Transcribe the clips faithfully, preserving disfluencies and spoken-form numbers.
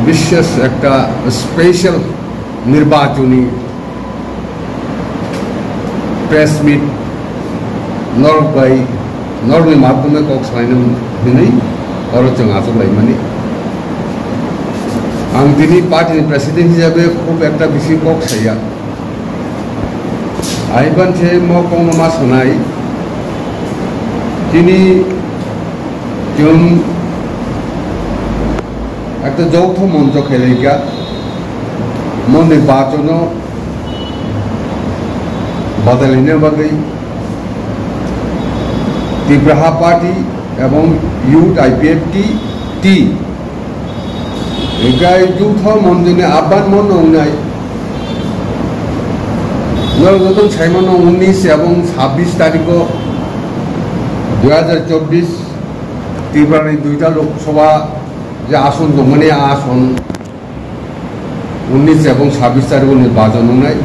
বিশেষ একটা স্পেশাল নির্বাচনী প্রেস মিট, নরক bai নরকni মাধ্যমে kok salaina hinwi oro chwng achuk laimani. Ang tini party ni president hisabe khub ekta bisi kok saya. Aiban se mo kongma sanai, tini chwng ekta joutho moncho khailaikha, mo nirbachano badalaina bagwi Tipra Ha Party ebong Youth I P F T, T, Hinkhe joutho monchoni abban mo nongnai. Norok joto saimano unnish ebong sabbish tarikho dui hajar chobbish Tripurani duita Lok Sabha je ason tongmani, a ason unnish ebong sabbish tarikho nirbachon wngnai.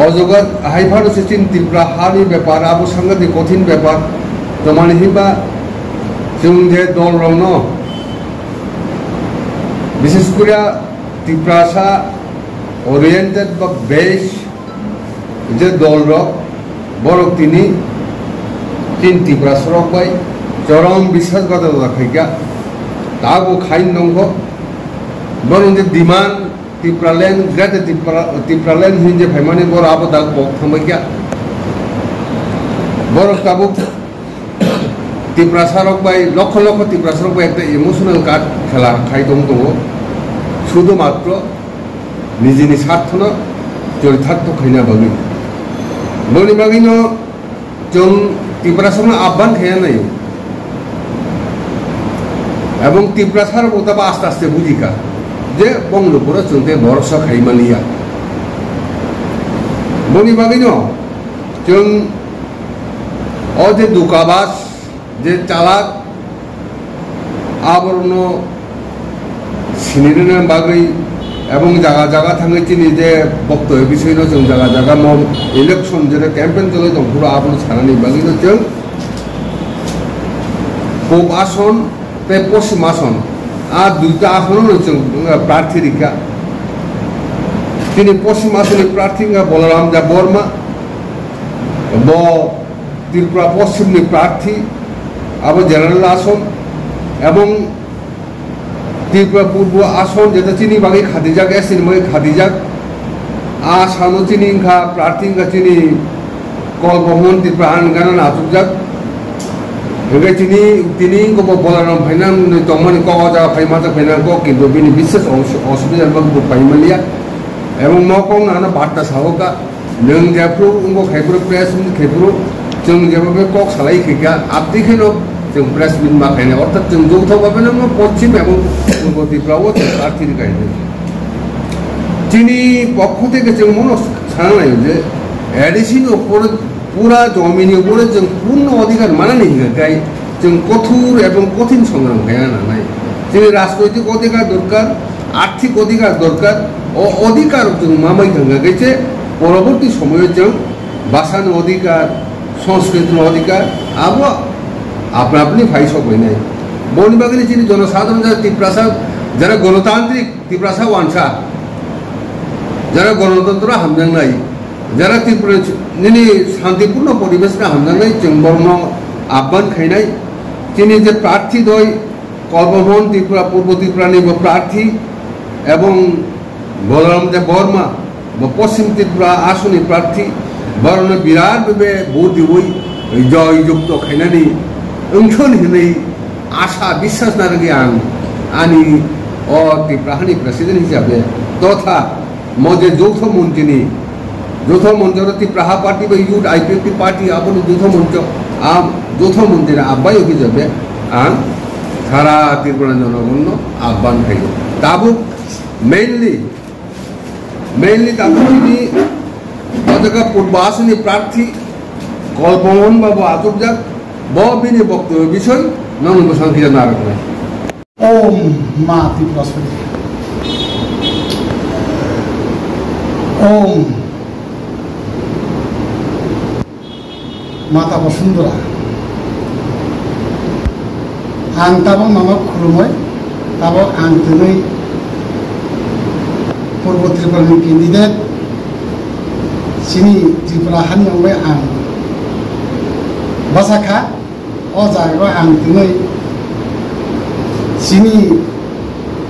O jaga hai phano se chini Tripura hani bepar, abo sangadik kothin bepar. Tomani hinba chwng je dol rokno, bishes kore Tiprasa oriented ba base je dol rok, borok tini chini Tiprasa rok bai chorom biswasghatokota khaikha. Tabuk khai nongkho, borok je demand Tipraland, Greater Tipra, Tipraland hinwi je phaimani, borok abo dak kok thangbaikha. Borok tabuk Tiprasa rok bai, lokho lokho Tiprasa rok bai ekta emotional card khela khai tong tongo, sudhu matro nijini sarthono chorithartho khaina bagwi. Boni bagwino chwng Tiprasarokno abban khaiya nai. Ebong Tiprasarok bo tabo aste aste bujikha je bongni uporo chwng tei borosa khai manliya. Boni bagwino chwng o je dukabas, je chalak, aborokno sinirina bagwi ebong jaga jaga thangwi chini je boktoi bisino chwng jaga jaga mo election jera campaign choloi tong phuru abono sanani bagwino chwng Pub Ason tei Poschim Ason, a duita asono chwng prarthi rikha. Chini Poschim Asonni prarthi wngkha Balaram Debbarma, bo Tripura Poschimni prarthi, abo general ason, ebong Tripura Purbo ason, jeta chini bagwi khatijak, S T ni bagwi khatijak, a asano chini wngkha prarthi wngkha chini Kolpamon Tripura, ang gana achukjak. Hingke chini, tini wngkha bo Balaram phaina wngwi tongmani kok, o jaga phai masa phaina kok, kintu bini bishes os-, osubida wngkha bo phai manliya. Ebong mo kok no ano barta sahoka. Nwng jephru wngbo khaiphru press meet khaiphru, chwng jeba be kok salai khaikha, abdi kheno chwng press meet ma khainai. Orthat chwng joutho bhabe no Poschim ebong Purbo Tripura o chwng prarthi rwkha hinwi. Chini pokho theke chwng mono sanai je A D C ni upore, pura jomini upore chwng purno odhikar manani hinkhe kai chwng kothur ebong kothin songram khaina nangnai. Chini rajnoitik odhikar dorkar, arthik odhikar dorkar, o odhikar chwng mamai thangkha khe se poroborti somoyo chwng bhasani odhikar, sanskriti ni odhikar, abo apna apni phai sok lainai. Boni bagwi chini jonosadharon jara Tiprasa, jara gonotantrik Tiprasa wansa, jara gonotontro hamjaknai, jara Tripura nini santipurno poribesh no hamjaknai, chwng borokno abban khainai. Chini je prarthi doi, Kolpamon Tripura, Purbo Tripura ni bo prarthi, ebong Balaram Debbarma, bo Poschim Tripura asoni prarthi, borokno birat bebe vote diwi joy jukto khainani wngthon hinwi asa biswas narwgwi ang ani o Tripura hani president hisabe totha mo je joutho monchini, joutho moncho ro Tipra Ha Party bai Youth I P F T party aboni joutho moncho, am joutho monchini abbayo hisabe ang sara Tripura jonogonno abban khaio. Tabuk mainly, mainly tabuk chini o jaga Purbo asoni prarthi Kolpamon babu achukjak, bo bini boktobyo bisoi nono bwsang kisa narwknai. Om Ma Tripurasari. Om Mata Basundhara. Ang tabang mama khulumoi. Tabok ang twnwi Purbo Tripura ni candidate, chini Tripura hani wngwi ang bwsa kha. O jaga o ang twnwi chini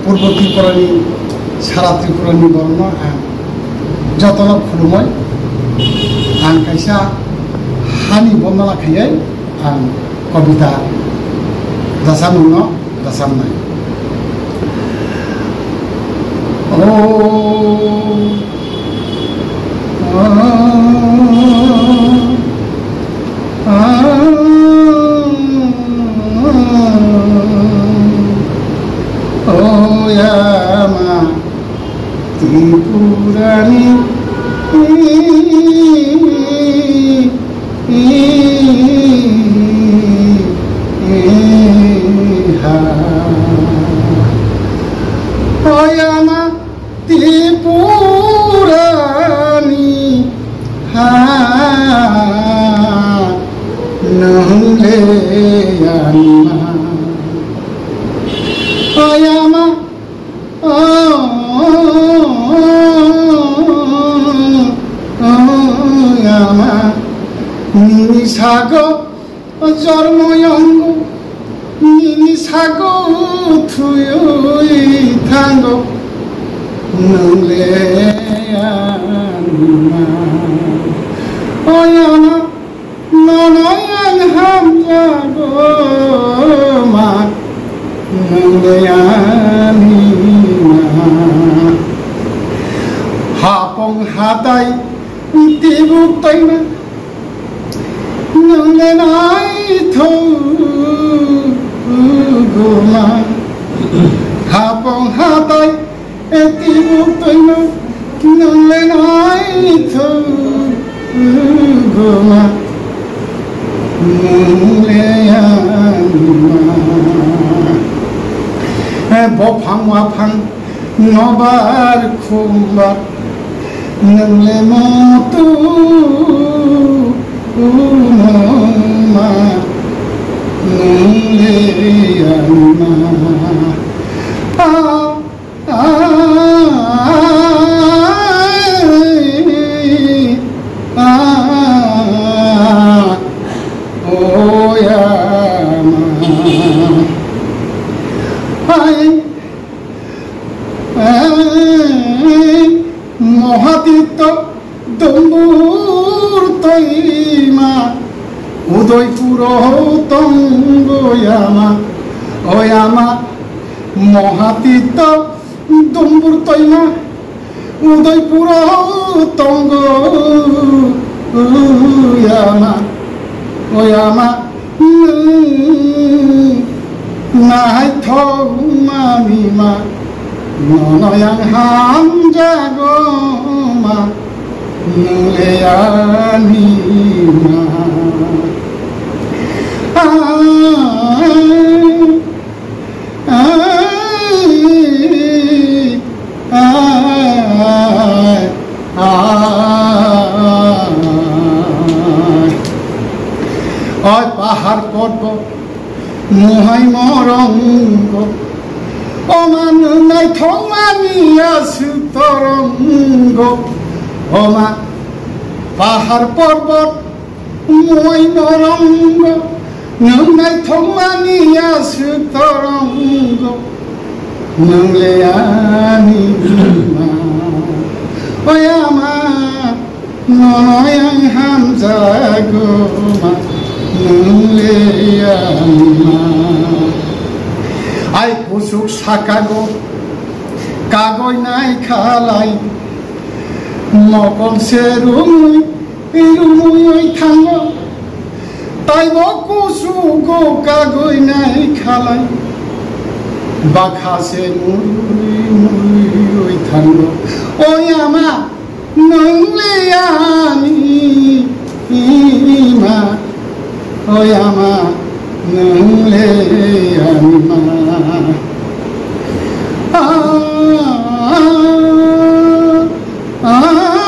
Purbo Tripura ni, sara Tripura ni borok no ang jotono khulumwi ang kaisa hani bondona khaiwi ang kobita rwchapmung no rwchapnai. O, o, o, o, yama. Tripurani ha. Oyama Tripurani ha. Nungle yanma. Oyama Yama, nini sago jormo yongo, nini sago thuyui thango, nungle yanma. O yama, nono yang hamjago ma, nungle yanma. Hapong hatai tibuk toima, nungle naithok guma. Hapong hatai tibuk toima, nungle naithok guma. Nungle yanma. Bophang waphang nobar khumbar, nungle motu nungma, nungle yanma. Ah, ah, ah, oh, yama. Ai, Mohatitto dumbur toima, Udaipuro tongo yama, o yama. Mohatitto dumbur toima, Udaipuro tongo yama, o yama. Nwng naithok manima, nono yang hamjago ma, nungle yanma. Ah, ah, ah, ah. Oi pahar potbo muhai morongo, o ma nwng naithokmani aswk torongo, o ma pahar porbot muhai morongo, nwng naithokmani aswk torongo, nungle yanma. O yama, nono yang hamjago ma, nungle yanma. Ai kusuk sakago kagoi nai khalai, mokol se rumui rumui thango. Taibo kusugo kagoi nai khalai, bakha se murui murui thango. O yama, nungle yanma, o yama, nungle yanma. Ah, ah, ah, ah, ah.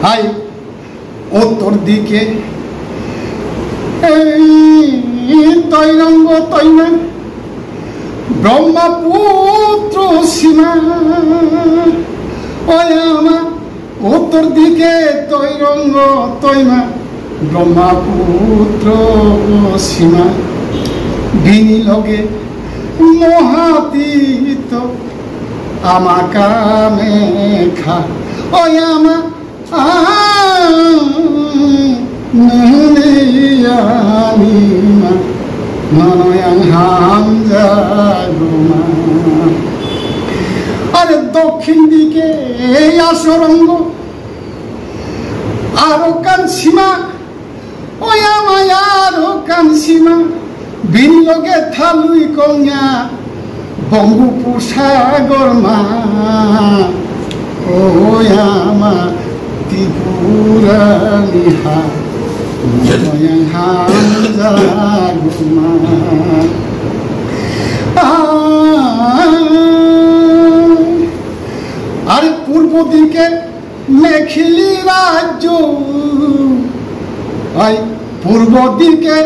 Hai uttor dike ei toirongo toima Brahmaputro sima. Oi ama, uttor dike toirongo toima Brahmaputro sima. Bini loge Mohatito ama Kamekha. Oi ama, ang nini anima, nono yang hamjaguma. Are dokhin dike asorongo aro kansima. Oya maya aro kansima, bini loge thalwi kongya, bongbu pusagorma. Oya ma Tripura ni ha, nono yang hamjaguma. Ah, are purbo dike Mekhili rajyo, ai purbo dike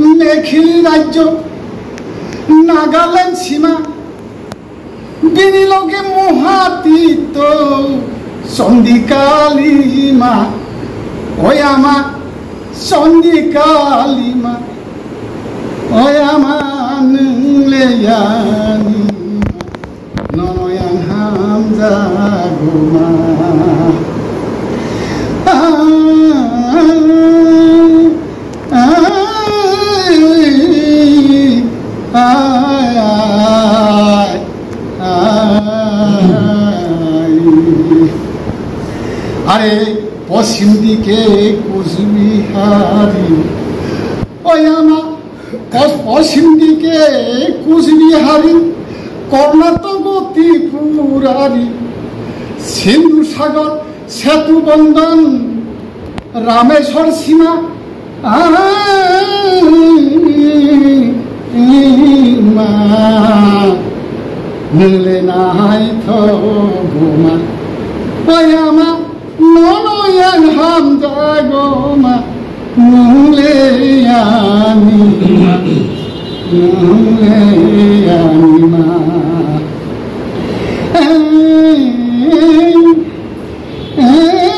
Mekhili rajyo, Nagaland sima, bini loge Mohatito, Sondikalima, oi ama, Sondikalima, oi ama, nwng le yani. Nono yang hamjaguma. Ai, ai, ai, ai. Are poschim dike Kuchbihari. Oi ama, Pos-, poschim dike Kuchbihari, Karnatoko Tripurari, Sindhu Sagar, Setu Bandhan, Rameswar sima, ai ma, nwng le naithokguma, oi ama, nono yang hamjaguma, nwng le anima, nwng le anima. Ei, ei,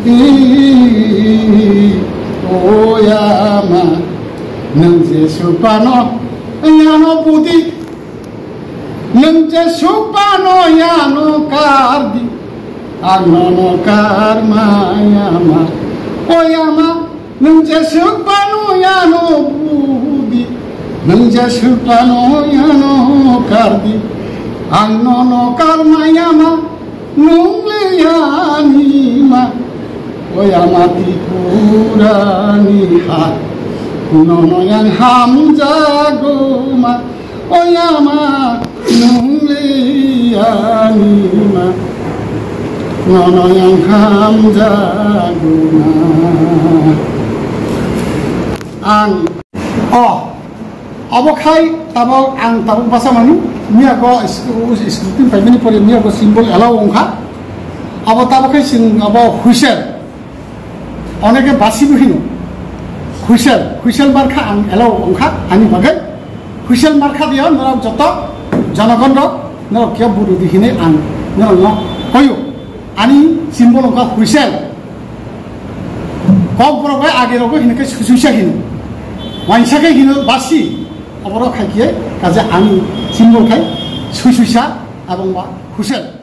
ei, oi ama, nwng jesuk phano yano budi. Nwng jesuk phano yano kardi, ang nono karmai ama. Oi ama, nwng jesuk phano yano budi, nwng jesuk phano yano kardi, ang nono karmai ama, nwng le anima. Oi ama Tripura ni ha, nono yang hamjaguma. Oi ama, nwng le anima, nono yang hamjaguma. Ang, o, abo khai tabok, ang tabok basa manu, miya ko is-, is-, scrutiny paimani pore miya ko symbol allow wngkha. Abo tabok khai sing abo whistle. Oneke basibo hino. Whistle, whistle markha ang allow wngkha ani bagwi. Whistle markha dio norok joto jonogon rok norok khe buru di hinwi ang norokno hoyo. Ani symbol wngkha whistle. Kok borok bai age rogo hinwi khe suisuisa hino. Waisa khe hino basi. Oborok khai khe kaje ani symbol khai suisuisa abong ba whistle.